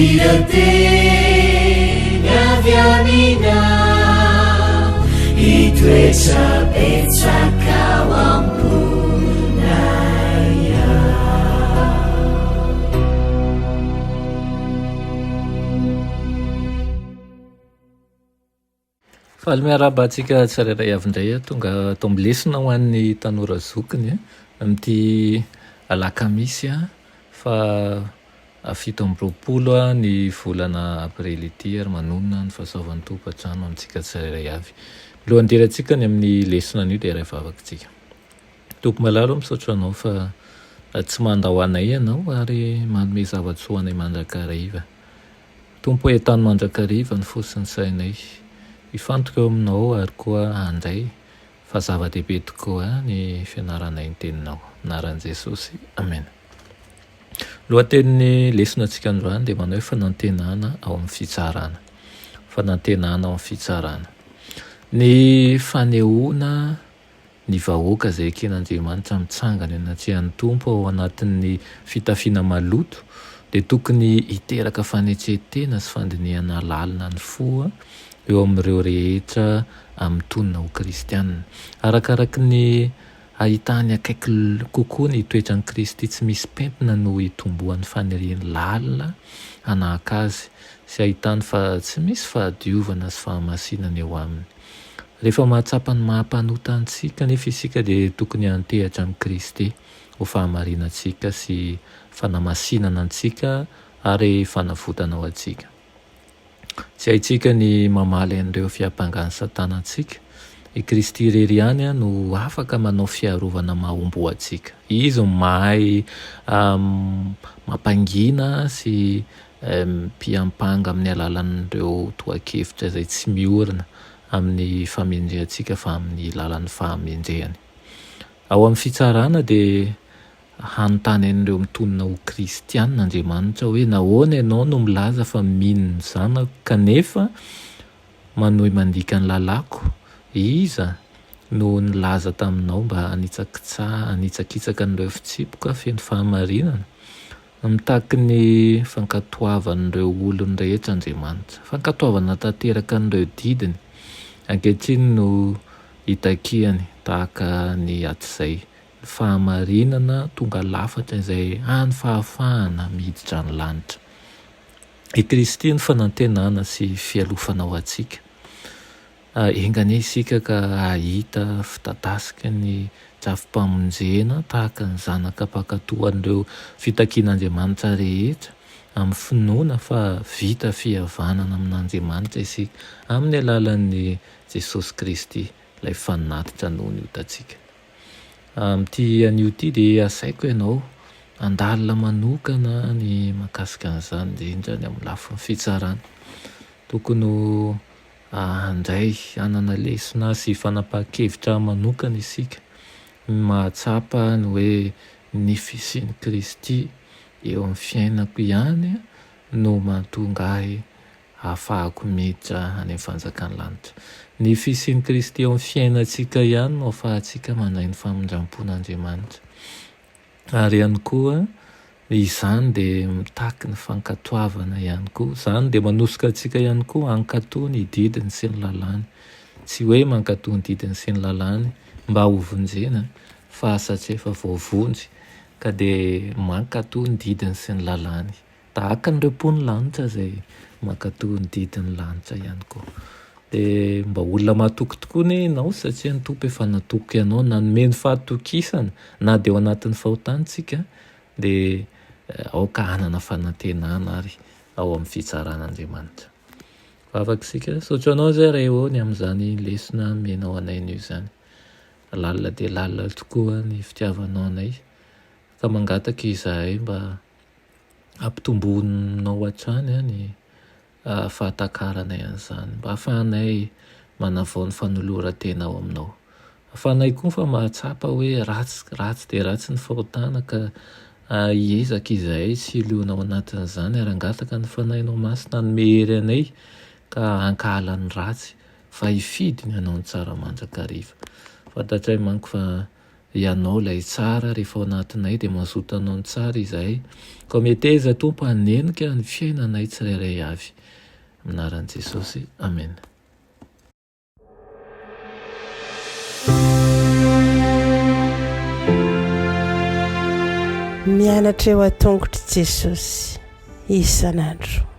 Ireo teny avy aminao hitoetra betsaka ao am-ponay ao. Faly miarahaba antsika tsirairay avy indray aho tonga ato amin'ny lesona ho an'ny tanora zokiny amin'ity alakamisy faha 27 ny volana aprily ity ary manonona ny fahasoavan'ny Tompo hatrany ho amintsika tsirairay avy. Milohan'ny hidirantsika ny amin'ny lesona anio dia iray vavaka isika. Tompo malala ô, misaotra Anao fa tsy mandao anay Ianao ary manome zava-tsoa anay mandrakariva. Tompo ô entano mandrakariva ny fo sy ny sainay hifantoka eo aminao ary koa handray fa zava-dehibe tokoa ny fianaranay ny teninao. Anaran'i Jesosy. Amena. Lohatenin'ny lesona antsika androany dia manao hoe fanantenana ao amin'ny fitsarana. Fanantenana ao amin'ny fitsarana. Ny fanehoana ny vahoaka izay eken'Andriamanitra mitsangana eo anatrehan'ny Tompo ao anatin'ny fitafiana maloto dia tokony hiteraka fanetren-tena sy fandinihana lalina ny fo eo amin'ireo rehetra mitonona ho kristiana. Arakaraky ny ahitany akaiky kokoa ny toetran'i Kristy tsy misy pentina no hitomboan'ny faniriany lalina hanahaka Azy sy ahitany fa tsy misy fahadiovana sy fahamasinana eo aminy. Rehefa mahatsapa ny maha-mpanota antsika anefa isika dia tokony hiantehatra amin'i Kristy ho fahamarinantsika sy fanamasinana antsika ary fanavotana ho antsika. Tsy haintsika ny mamaly an'ireo fiampangan'i Satana antsika. I Kristy irery ihany no afaka manao fiarovana mahomby ho antsika. Izy no mahay mampangina sy mpiampanga amin'ny alalan'ireo tohan-kevitra izay tsy miorina amin'ny famendrehantsika fa amin'ny lalan'ny fahamendrehany. Ao amin'ny fitsarana dia hanontany an'ireo mitonona ho kristiana Andriamanitra hoe nahoana ianao no milaza fa mino ny Zanako kanefa manohy mandika ny lalàko? Iza no nilaza taminao mba hanitsakitsaka an'ireo fitsipika feno fahamarinana? Mitaky ny fankatoavan'ireo olony rehetra Andriamanitra. Fankatoavana tanteraka an'ireo didiny ankehitriny no itakiany tahaka ny hatrizay. Ny fahamarinana tonga lafatra izay hany fahafahana miditra ny lanitra. I Kristy no fanantenana sy fialofana ho antsika. Enga anie isika ka hahita fidadasiky ny drafi-pamonjena tahaka ny zanaka mpankatò an'ireo fitakian'Andriamanitra rehetra amin'ny finoana fa vita fihavanana amin'Andriamanitra isika amin'ny alalan'i Jesosy Kristy, ilay fanatitra noho ny otantsika. Amin'ity anio ity dia asaiko ianao handalina manokana ny mahakasika an'izany, indrindra ny amin'ny lafiny fitsarana. Tokony ho Handray, hanana lesona sy fanapahan-kevitra manokana isika ny mahatsapa ny hoe ny fisian'i Kristy eo amin'ny fiainako ihany no mahatonga ahy hahafahako miditra any amin'ny fanjakan'ny lanitra. Ny fisian'i Kristy eo amin'ny fiainantsika ihany no ahafahantsika mandray ny famindram-pon'Andriamanitra. Ary ihany koa, izany dia mitaky ny fankatoavana ihany koa. Izany dia manosika antsika ihany koa hankatò ny didiny sy ny lalàny. Tsy hoe mankatò ny didiny sy ny lalàny mba hovonjena fa satria efa voavonjy ka dia mankatò ny didiny sy ny lalàny. Tahaka an'ireo mponin'ny lanitra izay mankatò ny didin'ny lanitra ihany koa. Dia mba olona mahatoky tokoa anie ianao satria ny Tompo efa natoky anao, nanome ny fahatokisana na dia ao anatin'ny fahotana isika dia aoka hanana fanantenana ary ao amin'ny fitsaran'Andriamanitra. Vavaka isika, misaotra anao izay Ray ô ny amin'izany lesona nomenao anay anio izany. Lalina dia lalina tokoa ny fitiavanao anay ka mangataka izahay mba Ampitomboinao hatrany ny fahatakaranay an'izany, mba hahafahanay manavao ny fanoloran-tena ao aminao. Hahafahanay koa fa mahatsapa hoe ratsy, ratsy dia ratsy ny fahotana ka hiezaka izahay tsy hilona ao anatin'izany ary hangataka ny Fanahinao Masina hanome hery anay ka hankahala ny ratsy fa hifidy ny hanao ny tsara mandrakariva. Fantatray manko fa. Ianao ilay tsara, rehefa ao anatinay dia mazoto hanao ny tsara izahay. Koa meteza Tompo hanenika ny fiainanay tsirairay avy. Amin'ny anaran'i Jesosy. Amena. Mianatra eo an-tongotr'i Jesosy isan'andro.